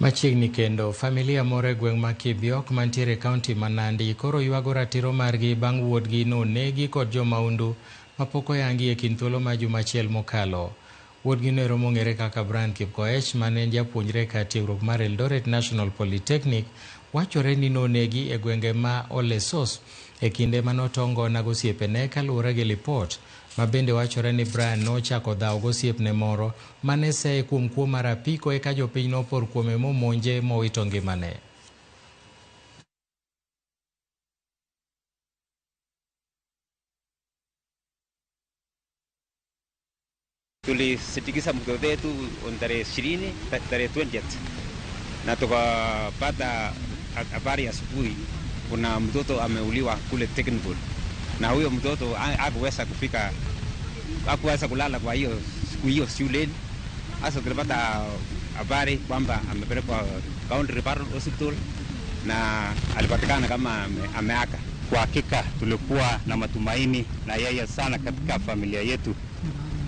Machiegni kendo, familia moro e gweng' ma Kithiok mantiere e kaunti ma Nandi koro ywago ratiro margi bang' wuodgi nonegi kod jomaundu mapok oyangi e kind thuolo ma juma achiel mokalo. Wuodgi noero mong'ere kaka Brian Kipkoech mane en japuonjre e kar tiegruok mar Eldoret National Polytechnic wachore ni nonegi e gwenge ma Olesos e kinde mane otongona gosiepene kaluwore gi lipot ma bende wachore ni Brian nochako dhawo gosiepne moro mane seye kuom kuo mar apiko eka jopiny nopor kuome momonje mowito ngimane. Tulisindikiza mtoto wetu tarehe 20, tarehe 20, na tukapata habari asubuhi kuna mtoto ameuliwa kule Technical, na huyo mtoto hakuweza kufika, hakuweza kulala kwa hiyo siku hiyo shuleni. Sasa tulipata habari kwamba amepelekwa County Referral Hospital na alipatikana kama ameaga. Kwa hakika tulikuwa na matumaini na yeye sana katika familia yetu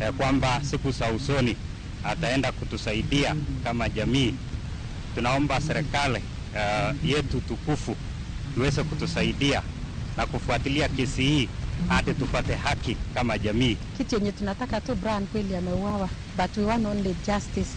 ya kwamba siku za usoni ataenda kutusaidia kama jamii. Tunaomba serikali yetu tukufu iweze kutusaidia na kufuatilia kesi hii hadi tupate haki kama jamii. Kitu yenye tunataka tu, Brian kweli ameuawa, but we want only justice.